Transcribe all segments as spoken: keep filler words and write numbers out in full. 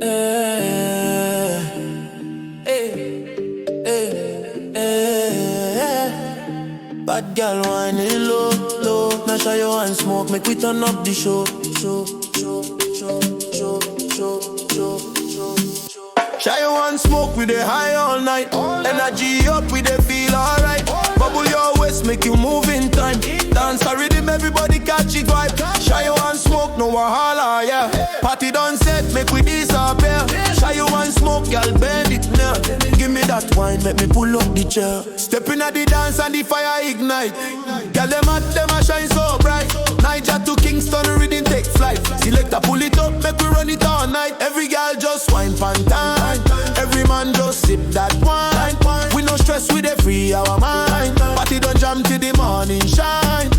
Eh, eh, eh, eh. Bad girl whining low, low. Now shy you and smoke, make we turn up the show, show, show, show, show, show, show, show, show. Shy you and smoke, we dey high all night. Energy up, we dey feel alright. Bubble your waist, make you move in time. Dance a rhythm, everybody catch it vibe. Shy you and smoke, no wahala, yeah. Party done set, make we disappear. Shy you and smoke, girl, bend it now. Give me that wine, make me pull up the chair. Step in at the dance and the fire ignite. Girl, them hot, them a shine so bright. Niger to Kingston, reading take flight. Selector, pull it up, make we run it all night. Every girl just wine pan time. Every man just sip that wine. We no stress, we dey free our mind. Party done jam till the morning shine.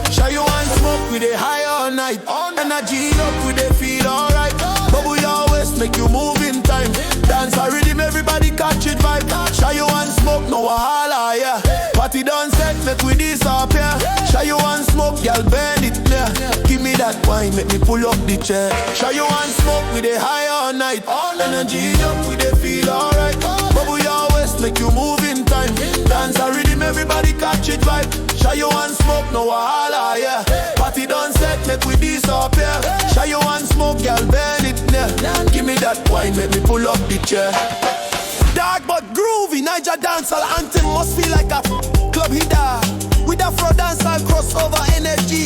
Shy you and smoke, we dey high all night. Energy up, we dey feel alright. Bubble your waist, make you move in time. Dance a rhythm, everybody catch it vibe. Shy you and smoke, no wahala, yeah. Party done set, make we disappear. Shy you and smoke, girl, bend it clear. Give me that wine, make me pull up the chair. Shy you and smoke, we dey high all night. All energy up, we dey feel alright. Bubble your waist, make you move in time. Dance a rhythm, everybody catch it vibe. Shy you and smoke, no wahala, yeah. Party done set, make we disappear. Shy you and smoke, girl, bend it, yeah. Give me that wine, make me pull up the chair. Dark but groovy, Niger dancehall anthem must feel like a club hit. With Afro dancehall crossover energy.